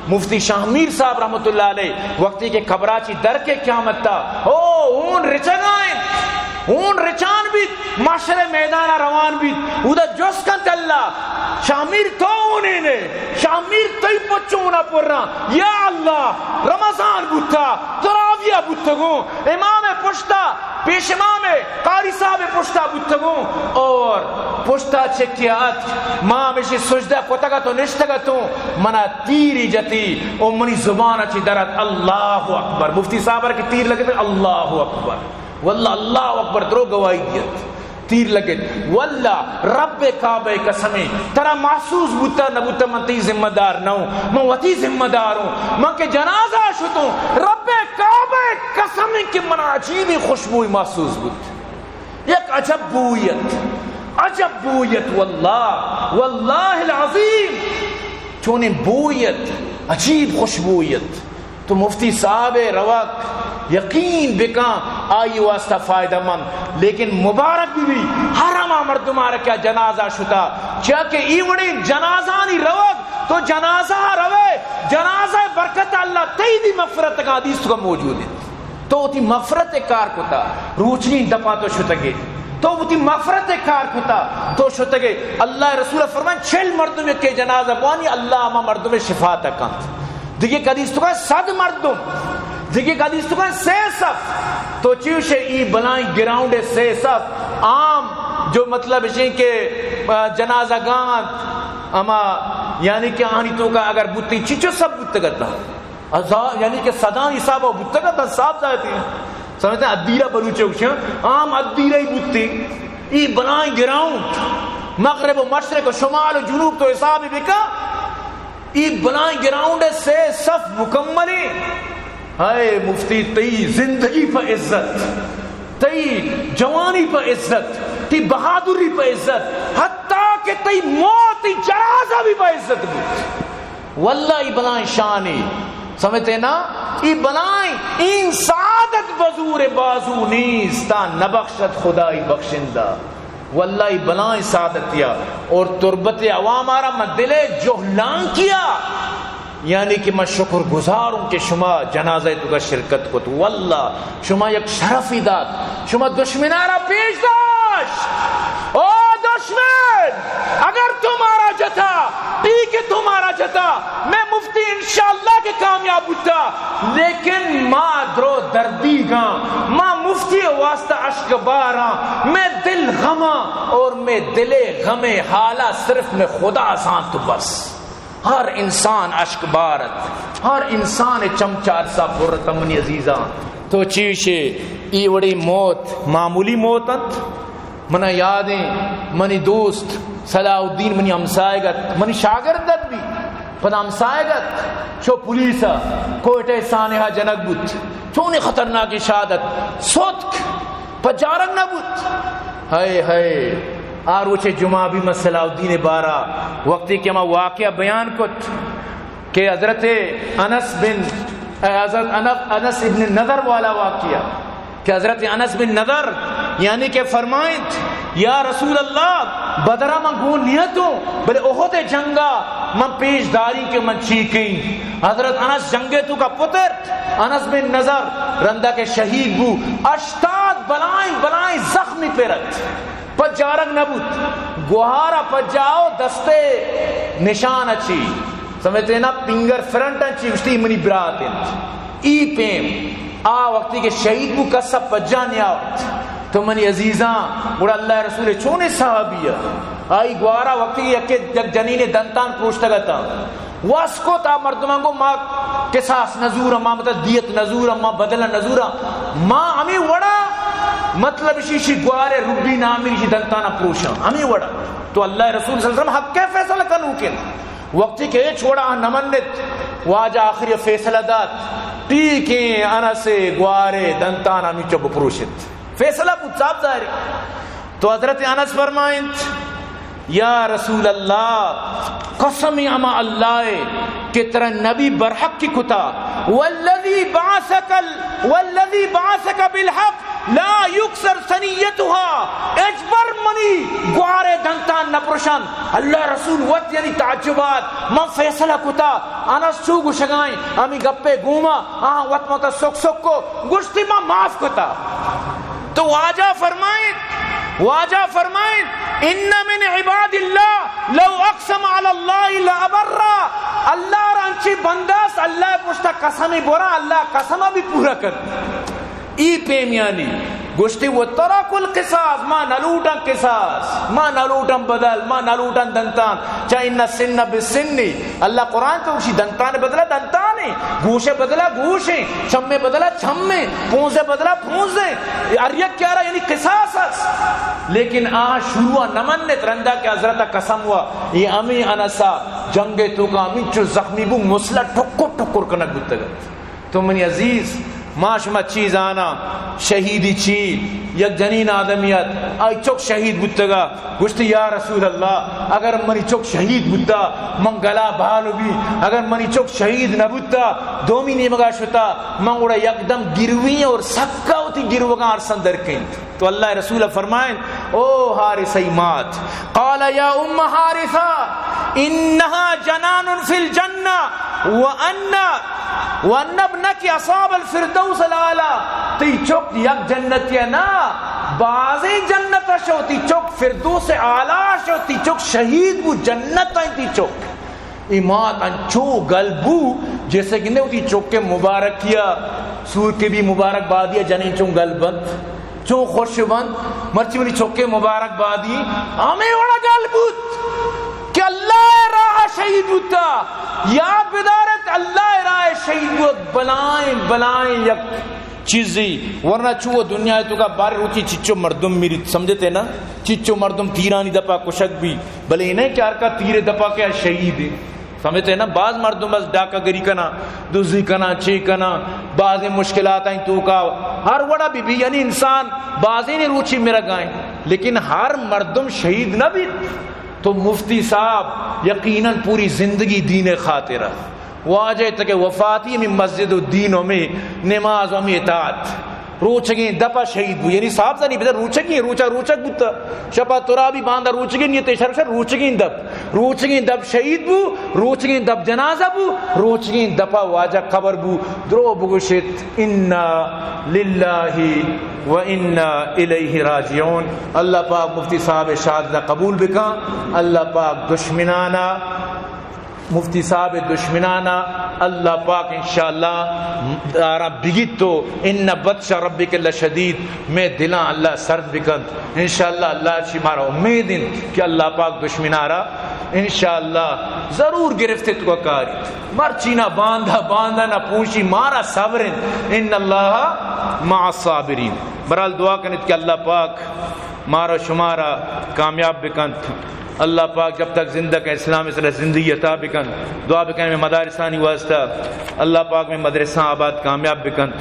مفتی شاہ میر صاحب رحمت اللہ علیہ وقتی کہ قبرا چی در کے قیامت تا، او، ہون رچگائیں، ہون رچان بیت، محشر میدان روان بیت، اودا جست کنت اللہ، شاہ میر تو ہونے نے، شاہ میر تئی پچونا پرا، یا اللہ، رمضان بوتا، تراویہ بوتگوں، امام پشتا، پیش امام قاری صاحب پشتا بوتگوں اور پشتا چکیا ات، ما ہمیشی سجدہ کتگت و نشتگتوں، منا تیری جتی او منی زبان چی درت، اللہ اکبر۔ مفتی صاحب کہ تیر لگت، اللہ اکبر، واللہ اللہ اکبر، درو گواہی دیت۔ تیر لگت، واللہ رب کعبہ قسمیں، ترا محسوس بوتا نہ بوتا، من تئی ذمہ دار نہ ہوں، من وتی ذمہ دار ہوں۔ من کہ جنازہ شتوں، رب کعبہ قسمیں کہ منا عجیبیں خوشبوئی محسوس بوت، یک عجب بویت، عجب بویت، واللہ، واللہ العظیم، چونیں بویت، عجیب خوشبویت۔ تو مفتی صاحب ء روگ یقین بکن آئی واسطہ فائدہ مند، لیکن مبارک بہ بی ہر ہما مردمارا کہ آ جنازہ شتا، چیا کہ ای وڑیں جنازانی روگ، تو جنازہ روے، جنازہ برکت اللہ تئی دی مغفرت کا حدیث تو موجود ہے۔ تو وتی مغفرت کار کتا، روچنی دپا تو شتگے، تو وتی مغفرت کار کتا، تو شتگے۔ اللہ رسول فرمان، چل مردم کے جنازہ بوانی، اللہ ہما مردم شفاعت کنت۔ دگہ حدیث تو کہ صد مردم، دگہ حدیث تو کہ سے صف۔ تو چیوشے ای بلائیں گراؤنڈ سے صف عام، جو مطلب ہے کہ، آ، جنازہ گاہ انت، اما یعنی کہ آنی تو کا اگر بوتی چچو سب بوتگتا، ہزار، یعنی کہ صداں حساب ء بوتگ ات، صاف ظاہر ہے۔ سمجھتے ہیں، ادیرہ بلوچ گوشاں، عام ادیرہ ہی بوتی۔ ای بلائیں گراؤنڈ، مغرب و مشرق و شمال و جنوب تو حساب بکا۔ ای بلائیں گراؤنڈ سے صف مکمل ہیں۔ ہائے مفتی، تئی زندگی پہ عزت، تئی جوانی پہ عزت، تئی بہادری پہ عزت، حتیٰ کہ تئی موت، تئی جنازہ بھی پہ عزت بوت۔ واللہ ای بلائیں شانی، سمجھتے نا؟ ای بلائیں، این سعادت بزور بازو نیست، تا نبخشد خدای بخشندہ۔ واللہ ای بلائیں سعادتیا اور تربت عوام آرا من دل جہلانکیا، یعنی کہ من شکر گزار ہوں کہ شما جنازہ تو کا شرکت کت۔ واللہ شما یک شرفی دات، شما دشمنارا پیش داشت۔ او دشمن، اگر تو مارا جتا، ٹھیک ہے، تو مارا جتا، میں مفتی انشاءاللہ کہ کامیاب بوتا، لیکن ما درو دردیگاں، ما مفتی واسطہ اشک باراں، میں دل غماں اور میں دل غم حالا صرف میں خدا زانت بس۔ ہر انسان اشک بارت، ہر انسان چم چار سا پرت۔ منی عزیزاں، تو چیشے ای وڑی موت معمولی موت انت؟ منا یادیں، منی دوست صلاح الدین منی ہمسائگ ات، منی شاگرد ات بھی، پدا ہمسائگ ات، چو پولیس ء کوئٹہ سانحہ جنگ بوت، چونی خطرناکی شہادت، ستک، پجارگ نہ بوت۔ ہائے ہائے، آ روچ جمعہ بھی من صلاح الدین بارہ وقتی کہ ہما واقعہ بیان کت کہ حضرت انس بن، حضرت انس، انس ابن نضر والا واقعہ کہ حضرت انس بن نضر یعنی کہ فرمائنت، یا رسول اللہ، بدرا من گون نیتوں، بلے احد جنگا من پیش داری کہ من چی کئیں۔ حضرت انس جنگے تو کا پتر انس بن نضر رندا کہ شہید بو، ہشتاد بلائیں بلائیں زخمی پرت، پجارگ نہ بوت۔ گوہارا پجاؤ دستے نشان اچی، سمجھتے نا، فنگر فرنٹ اچی، گوشتی منی برات انت۔ ای پیم آ وقتی کہ شہید بو کس پجا نیاوت۔ تو منی عزیزاں، گڑا اللہ رسول چونے صحابی ء؟ آئی گوارا وقتی کہ یک، یک جنین دنتان پروشتگ اتاں۔ واس کت آ مردماں گو، ما قصاص نزوراں، ما مطلب دیت نزوراں، ما بدلہ نزوراں، ما ہمیں وڑا مطلب شی، شی گوارے ربی نامی شی دنتانا پروشاں، ہمیں وڑا۔ تو اللہ رسول صلی اللہ علیہ وسلم حق کے فیصلہ کنوکن۔ وقتی کہ ہچ وڑا نہ منت، واجہ آخری فیصلہ دات، ٹھیک ہیں، انس گوارے دنتانا نوچو بپروشت۔ فیصلہ بوت، صاف ظاہر ہے۔ تو حضرت انس فرمائنت، یا رسول اللہ، قسم ہما اللہ ہے کہ ترا نبی برحق کی کتا، والذی بعثک ال-، والذی بعثک بالحق، لا یکسر ثنیتها، ہچبر منی گوارے دنتان نہ پرشن۔ اللہ رسول وت یعنی تعجبات، من فیصلہ کتا، انس چو گوشگائیں، ہمیں گپے گوما، آہاں وت متا سک سک کو، گوشتی من معاف کتا۔ تو واجہ فرمائیں، واجہ فرمائیں، ان من عباد اللہ لو اقسم علی اللہ لابرہ، اللہ را انچی بندہ است، اللہ پشتا قسم برا، اللہ قسم بھی پورا کن۔ ای پیمیانی گوشتی، و ترک القصاص، ما نلوٹن قصاص، ما نلوٹن بدل، ما نلوٹن دنتان، چا ان السن بالسن، اللہ قرآن تو گوشی دنتان بدلہ دنتانے، گوشے بدلہ گوشے، چمے بدلہ چمے، پونزے بدلہ پونزے، ہر یک کیارا یعنی قصاص است۔ لیکن آ شروع نہ منت، رندا کہ حضرت قسم وا، یہ امی انسا جنگ تو کا امی چو زخمی بو، مسلح ٹکر ٹکر کنک بوتگ۔ تو منی عزیز، ما شما چی زاناں، شہیدی چی؟ یک جنین آدمی ات، آئی چک شہید بوتگا، گوشتی، یا رسول اللہ، اگر منی چک شہید بوتا، من گلا بال بی، اگر منی چک شہید نہ بوتا، دومی نیمگا شتا، من گڑا یکدم گروی اور سکا وتی گروگاں ارسن درکیں۔ تو اللہ رسول فرمائیں، او حارثہ ای مات، قال یا ام حارثہ، انها جنان فی الجنہ، وان، وان ابنک اصاب الفردوس الاعلی، تی چک یک جنتی نا، بازیں جنت شو، تی چک فردوس اعلی شو، تی چک شہید بو، جنت تی چک۔ ای مات انچو گل بو، جیسے گندے وتی چک مبارکیا سور کے بھی مبارک بادیا جنین چون گل بنت، چون خوش بنت، مرچی منی چک مبارک بادی، ہمیں وڑا گل بوت کہ اللہ راہ شہید بوتا، یاد بدارت اللہ راہ شہید بوت، بلائیں، بلائیں یک چیزی، ورنہ چو دنیا تو کا بار روچی چچو مردم میری، سمجھتے نا؟ چچو مردم تیرانی دپا کشک بھی، بلے نہیں کہ ہر کا تیر دپا کیا شہید ہے۔ سمجھتے ہیں نا، باز مردم بس ڈاکہ گری کنا، دزی کنا، چی کنا، بازیں مشکلات ہیں تو کا، ہر وڑا بھی بھی، یعنی انسان بازیں نے روچی مرگائیں، لیکن ہر مردم شہید نہ بھی۔ تو مفتی صاحب یقیناً پوری زندگی دین خاطر ہے۔ واجہ تک وفاتی ہمیں مسجد و دین و ہمیں نماز و ہمیں اطاعت۔ روچگیں دپا شہید بو، یعنی صاحب زانی بدر روچگیں، روچا روچگ بوتا، شپا ترابی باندا روچگیں نیت، شر شر روچگیں دپ، روچگیں دپ شہید بو، روچگیں دپ جنازہ بو، روچگیں دپا واجہ قبر بو۔ درو بگوشت، انا للہ و انا الیہ راجعون۔ اللہ پاک مفتی صاحب شہادت قبول بکن، اللہ پاک دشمنانا مفتی صاحب دشمنانا اللہ پاک انشاءاللہ آرا بگیت تو ان بطش ربک لشدید، میں دلاں اللہ سرد بکنت۔ انشاءاللہ اللہ چی مارا امید انت کہ اللہ پاک دشمنارا انشاءاللہ ضرور گرفت تو کاری۔ مرچینا باندا، باندا نہ پوشی، مارا صبر انت۔ ان اللہ مع الصابرین۔ برحال دعا کنت کہ اللہ پاک مارا شمارا کامیاب بکنت۔ اللہ پاک جب تک زندگ ہے اسلام اس طرح زندگی عطا بکنت۔ دعا بکنت میں مدارسانی واسطہ، اللہ پاک میں مدرسہ آباد کامیاب بکنت۔